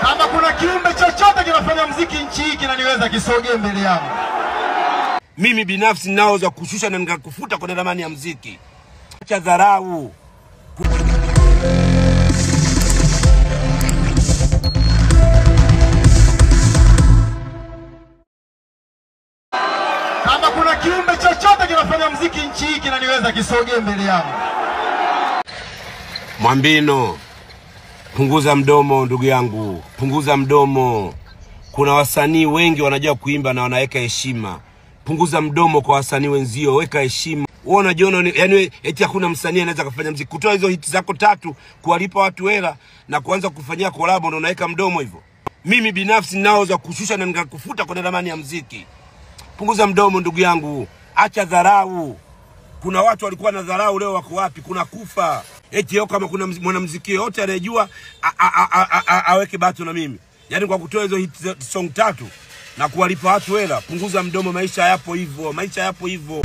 Kama kuna kiumbe chochote kinafanya mziki nchi hii kinaniweza, kisogee mbele yangu. Mimi binafsi ninaweza kushusha na nikakufuta kwenye ramani ya mziki. Acha dharau. Kama kuna kiumbe chochote kinafanya mziki nchi hii kinaniweza, kisogee mbele yangu. Mwambino, punguza mdomo ndugu yangu, punguza mdomo. Kuna wasanii wengi wanajua kuimba na wanaweka heshima. Punguza mdomo kwa wasanii wenzio, weka heshima. Wewe unajiona yani eti hakuna msanii anaweza kufanya mziki. Kutoa hizo hit zako tatu, kuwalipa watu hela na kuanza kufanyia collab, ndio unaweka mdomo hivyo. Mimi binafsi ninaweza kushusha na nikakufuta kwenye ramani ya mziki. Punguza mdomo ndugu yangu, acha dharau. Kuna watu walikuwa na dharau, leo wako wapi? Kuna kufa. Eti yao kama kuna mwanamuziki yote anayejua aweke bato na mimi. Yaani kwa kutoa hizo hit song tatu na kuwalipa watu hela. Punguza mdomo, maisha yapo hivyo, maisha yapo hivyo.